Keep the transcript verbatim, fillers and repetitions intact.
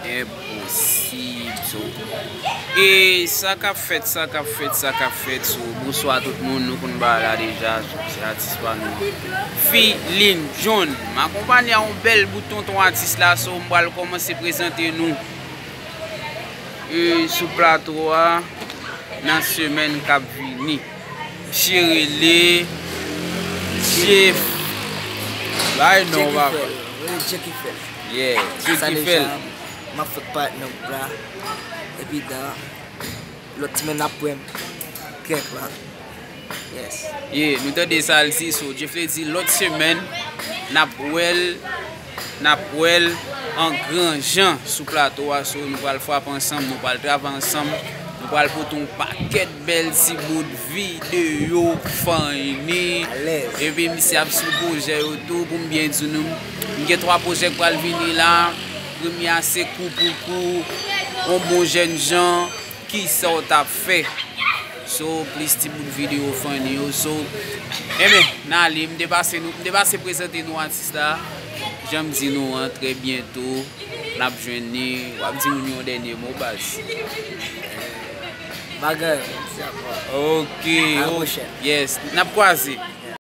Enposib, so. E sa k ap fèt, sa k ap fèt, sa k ap fèt, so. Bonswa tout moun, nou konn bagay la deja, so, se atis pa nou. Feeling John. M akonpanye a yon bèl bout tonton atis la, so, m pral kòmanse prezante nou. E sou plato a, nan semèn k ap vini. Misye rele Jeff. Bay non, papa. Rele Dye ki fè l. Yeah, Dye ki fè l. M ap fèk parèt nan gwoup la. Epi dan lòt semèn n ap wè m. Kèk la. Yes. Yeah, nou tande sa l di, so Jeff te di lòt semèn n ap wè l, n ap wè l an gran jan sou plato a, so nou pral frape ansanm, nou pral travay ansanm, nou pral pote yon pakèt bèl ti bout videyo funny. Alèz. Epi misye ap sou pwojè yo tou, pou m byen di nou. M gen twa pwojè k pral vini la. Premye a se Kou pou Kou, yon bon jèn jan, kisa w t ap fè? So, plis ti bout videyo funny yo. So, enben, n ale, m te pase nou, m te pase prezante nou atis la. Jan m di nou an, trè byento, n ap jwenn li. W ap di moun yon dènye mo, baz. Bagay, m di ankò. Ok, a la pwochèn. Yes, n ap kwaze.